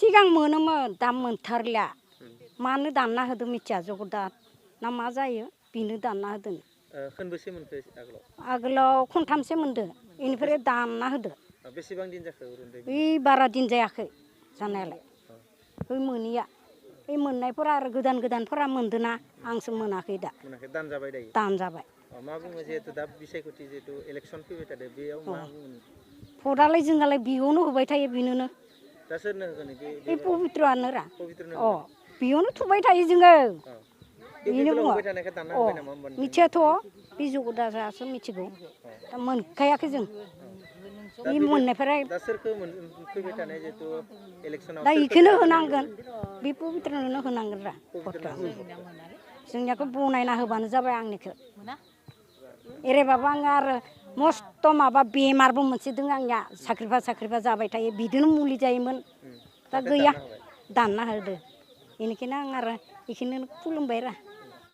सिगां मोनोमोन दा मोनथारलिया मानो दानना होदो मिथिया जगदात ना मा जायो बिनो दानना होदों खनबेसे मोनखो आगोलाव आगोलाव खनथामसो मोनदो इनिफ्राय दानना होदो बेसेबां दिन जाखो उरुन्दै बै बारा दिन जायाखै जानायालाय बै मोनिया बै मोननायफोरा आरो गोदान गोदानफोरा मोनदोना आंसो मोनाखै दा मोनाखै दान जाबाय दायो दान जाबाय मा बुङो जिहेतु दा बिसायख'थि जिहेतु इलेक्सन फैबाय थादो बेयाव मा बुङो भटआलाय जोंहालाय बियावनो होबाय थायो बिनोनो दा सोरनो होगोन बे पबित्रआनो रा पबित्रनो बेयावनो थुबाय थायो जोङो बेनो बुङो होबाय थानायखाय दानना होबाय नामा होमबा मिथियाथ' बे जगदासो मिथिगौ दा मोनखायाखै जों बे मोननायफोरा दा सोरखौ फैबाय थानाय जिहेतु इलेक्सनाव दा इखौनो होनांगोन बे पबित्रनोनो होनांगोन रा जोंनियाखौ बनायना होबानो जाबाय आंनिखौ एरैबाबो आङो आरो मस्थ' माबा बेमारबो मोनसे दङ आंनिया साख्रिफा जाबाय थायो बिदिनो मुलि जायोमोन दा गैया दानना होदो बेनिखायनो आं आरो बेखौनो खुलुमबाय रा